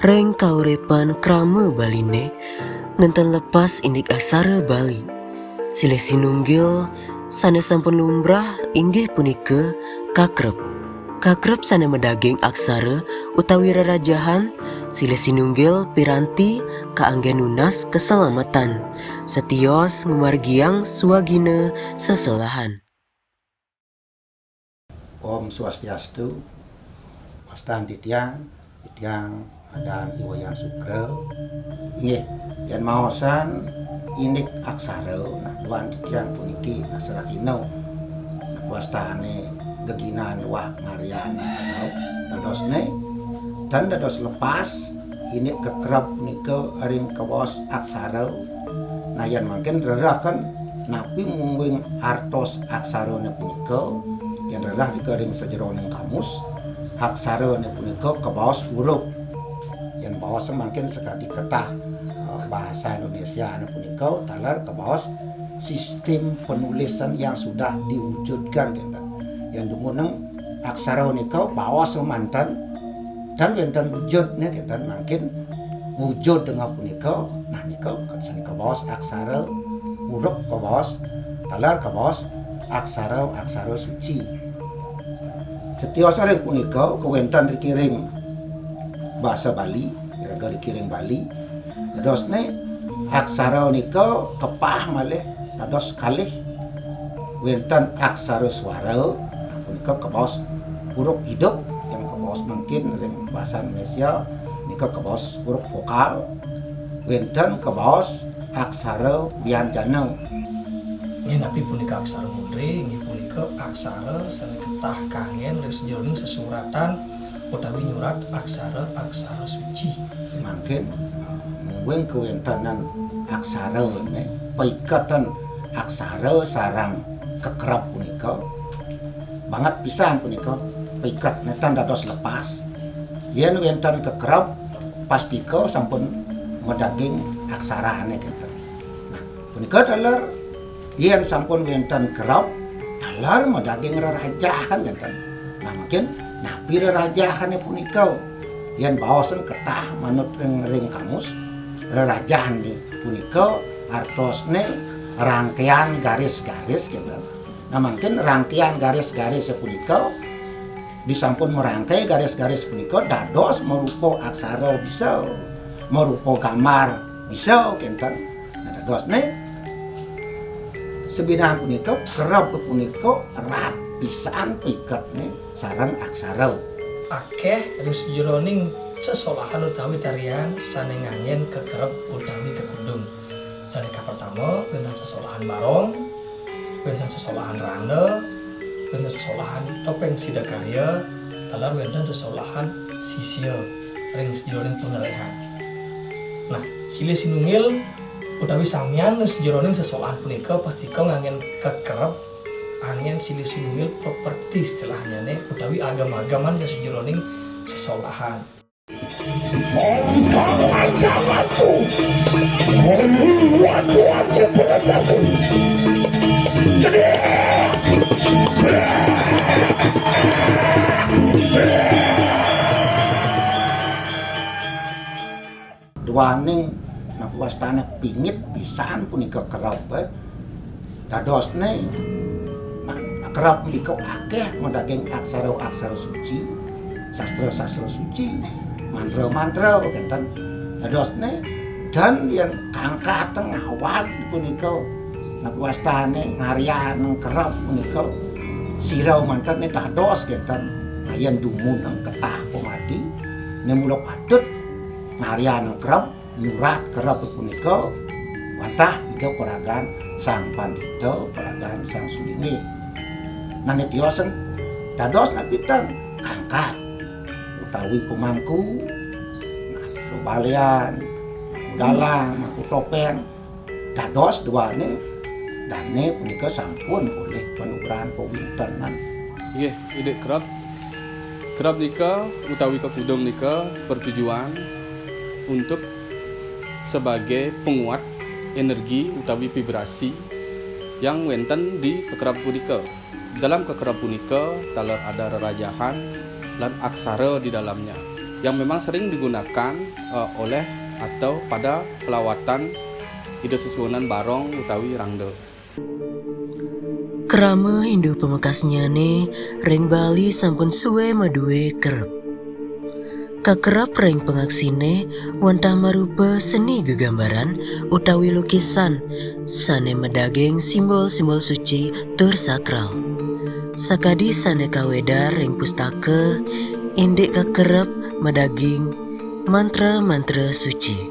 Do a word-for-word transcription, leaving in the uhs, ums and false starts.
Ring kaurepan krama Baliné, nénten lepas indik aksara Bali. Silih sinunggil sané sampun lumrah inggih punika kakrep. Kakrep sané madaging aksara utawi rerajahan, silih sinunggil piranti kaanggén nunas kaselametan, satios ngamargiang swagina sesolahan. Om Swastiastu. Wastan titiang, titiang adan I Wayan Sukra. Inggih, yén maosang indik aksara, nah, duaning titiang puniki, nah, srahina. Nah, wastané geginan wak ngaryan kakrep. Dadosné, tan dados lepas indik kakrep punika ring kabaos aksara. Nah, yén mangkin rereh kan napi mungguing artos aksarané punika, yén rereh nika ring sajeroning kamus, aksarané punika kabaos huruf. Yén baos mangkin sakadi ketah, eh, bahasa Indonesia ané punika, taler kabaos sistem penulisan yang sudah diwujudkan, kénten. Yén dumuneng aksara nika baos manten, tan wénten wujudné, kénten, mangkin wujud dengan punika, nah, nika sané kabaos aksara, huruf kabaos, taler kabaos aksara, aksara suci. Satios ring punika kawénten riki ring basa Bali, iraga riki ring Bali. Dadosné aksara nika kepah malih dados kalih. Wénten aksara suara, nah, punika kabaos huruf hidup, yang kabaos mangkin ring basa Indonesia nika kabaos huruf vokal. Wénten kabaos aksara wianjana. Nggih, napi punika aksara mundri? Inggih punika aksara sané ketah kanggén ring sajeroning sesuratan utawi nyurat aksara-aksara suci. Mangkin, eh, mungguing kawéntenan aksara, né, paiketan aksara sareng kakrep punika banget pisan punika, paiketan tan dados lepas. Yén wénten kakrep, pastika sampun madaging aksarané, kénten. Nah, punika taler, yén sampun wénten kerep, taler madaging rerajahan, kénten. Nah, mungkin napi rerajahané punika? Yén baosan ketah manut ring, ring kamus, rerajahan punika artosné rangkaian garis-garis, kénten. Nah, mungkin rangkaian garis-garis punika disampun merangkai garis-garis punika dados marupa aksara bisa, marupa gambar bisa, kénten. Nah, dadosné, sabinahan punika, kerep punika erat pisan piketné sareng aksara. Akéh ring sajeroning sesolahan utawi tarian sané nganggén kekerep utawi kekudung. Sané kapertama, wénten sesolahan barong, wénten sesolahan rangda, wénten sesolahan topéng sidakarya, taler wénten sesolahan sisia ring sajeroning pangréhan. Nah, silih sinunggil utawi samian ring sajeroning sesolahan punika pastika nganggén kekerep, anggén silih sinunggil properti istilahnyané utawi agem-ageman ring sajeroning sesolahan. Duaning napi wastané pingit pisan punika kerep, eh. Dadosné, nah, kerep punika akéh madaging aksara-aksara suci, sastra-sastra suci, mantra-mantra, kénten. Dadosné, tan yén kangkat ngawag punika, napi wastané ngaryan kerep punika, sira manten né dados, kénten. Nah, yén dumuneng ketah pamargi, né mula patut ngaryan kerep, nyurat kerep punika wantah Ida Paragan Sang Pandita, Paragan Sang Sulinggih. Nah, né tiosan dados napi ten kangkat utawi pamangku, nah, jero balian, mangku dalang, mangku topéng, dados duaning dané punika sampun polih panugrahan pawintenan. Nggih, indik kerep. Kerep nika utawi kekudung nika bertujuan untuk sebagai penguat energi utawi vibrasi yang wénten di kekerep punika. Dalam kekerep punika taler ada rerajahan lan aksara di dalamnya yang memang sering digunakan eh, oleh atau pada pelawatan Ida Sesuhunan Barong utawi Rangda. Krama Hindu pamekasnyané ring Bali sampun suwé madué kerep. Kakerep ring pangaksiné wantah marupa seni gegambaran utawi lukisan sané madaging simbol-simbol suci tur sakral. Sakadi sané kawedar ring pustaka, indik kakerep madaging mantra-mantra suci.